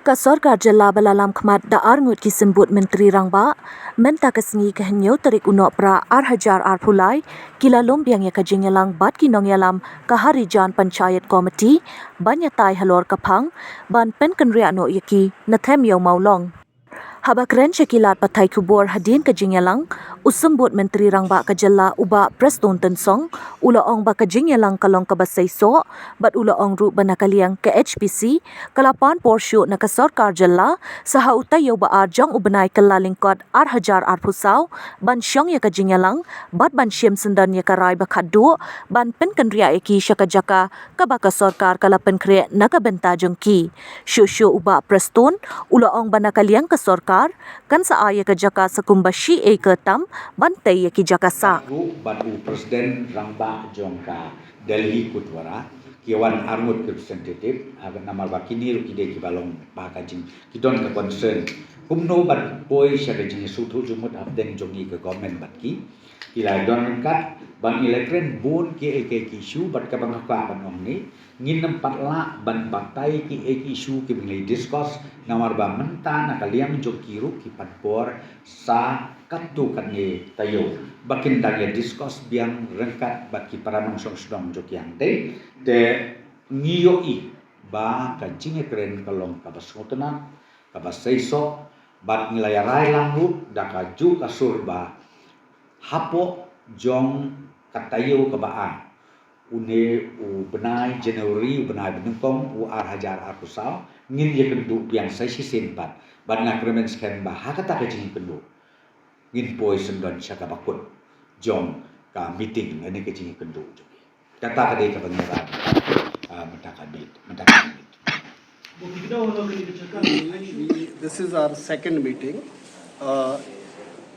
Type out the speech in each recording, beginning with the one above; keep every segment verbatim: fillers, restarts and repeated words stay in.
Ka sorkar jylla ba la lam khmat da arngut ki symbud myntri rangbah, mynta ka sngi ka hynñiew tarik u Nohprah ar hajar arphew lai, ki la lum biang ïa ka jingïalang bad ki nongïalam ka Harijan Panchayat Committee, ban ïatai halor ka phang, ban pynkynriah noh ïa ki na them ïew mawlong. Haba kren sha ki lad pathai khubor hadien ka jingïalang, u symbud myntri rangbah ka jylla u Bah Prestone Tynsong, u la ong ba ka jingïalang ka long kaba seisoh, bad u la ong ruh ba na ka liang ka H P C, ka la pan por shuh na ka sorkar jylla, sa ha u taïew ba ar jong u bnai Kyllalyngkot ar hajar arphew saw, ban shong ïa ka jingïalang, bad ban shim syndon ïa ka rai ba khatduh, ban pynkynriah ïa ki sha ka jaka, kaba ka sorkar ka la pynkhreh na ka bynta jong ki. Shuh shuh u Bah Prestone, u la ong ba na ka liang ka sorkar, kan sa ai ïa ka jaka sa kumba shi acre tam, ban tei ïa ki jaka sah. Ruh bad u President rangbah jong ka Delhi Gurdwara, ki wan arngut ki representative, ah, namar ba kine ruh ki dei kiba long ba ka jing, ki don ka concern. Kumno ban poi sha ka jingïasngewthuh jingmut hapdeng jong ngi ka government bad ki. Ki la don ryngkat, ba ngi la kren bun kiei kiei ki issue, bad kaba nga kwah ban ong ne, ngin ym pat lah ban batai kiei kiei ki issue kiba ngi la discuss, namar ba mynta na ka liang jong ki ruh ki pan por sa katto katne taïew. Ba kin dang ïa discuss biang ryngkat bad ki para nongshong shnong jong ki hangtei, te ngi ïohi ba ka jingïakren ka long kaba sngewtynnat, kaba seisoh, bad ngi la ïa rai lang ruh da kajuh ka sur ba hapoh jong ka taïew kaba ar, une u bnai January, u bnai ba nyngkong u ar hajar arphew saw, ngin ïakynduh biang sa shisien pat, bad nga kyrmen skhem ba ha kata ka jingïakynduh ngin poi syndon sha kaba kut jong ka meeting lane ka jingïakynduh jong ngi. Kata ka dei kaba ngi rai, ah, mynta ka bit, mynta ka bit. This is our second meeting. Uh,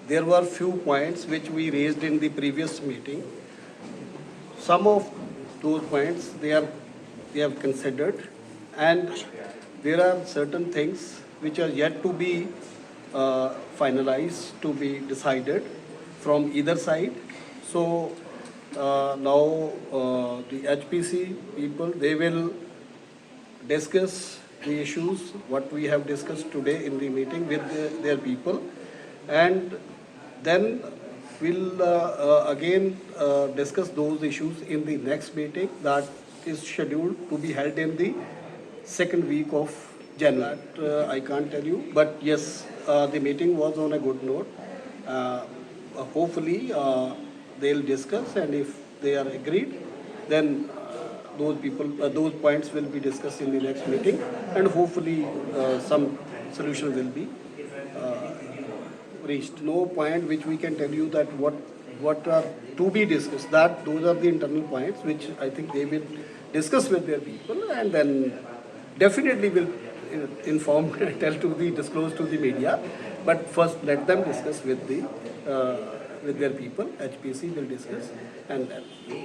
there were few points which we raised in the previous meeting. Some of those points they are, they have considered, and there are certain things which are yet to be, uh, finalized, to be decided from either side. So, uh, now, uh, the H P C people, they will discuss the issues what we have discussed today in the meeting with the, their people, and then we'll, uh, uh, again, uh, discuss those issues in the next meeting that is scheduled to be held in the second week of January. That, uh, I can't tell you, but yes, uh, the meeting was on a good note. Uh, hopefully, uh, they'll discuss, and if they are agreed, then, uh, those people, uh, those points will be discussed in the next meeting, and hopefully, uh, some solution will be, uh, reached. No point which we can tell you that what, what are to be discussed. That those are the internal points which I think they will discuss with their people, and then definitely will, uh, inform and tell to the, disclose to the media. But first, let them discuss with the, uh, with their people. H P C will discuss, and then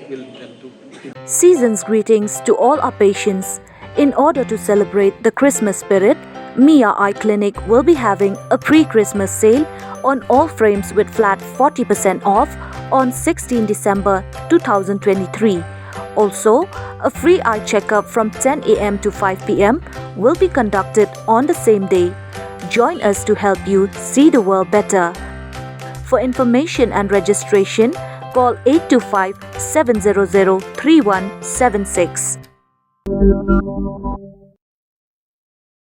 we'll tell to. Season's greetings to all our patients. In order to celebrate the Christmas spirit, Mia Eye Clinic will be having a pre-Christmas sale on all frames with flat forty percent off on sixteenth December two thousand twenty-three. Also, a free eye checkup from ten a m to five p m will be conducted on the same day. Join us to help you see the world better. For information and registration, call eight two five, seven zero zero, three one seven six.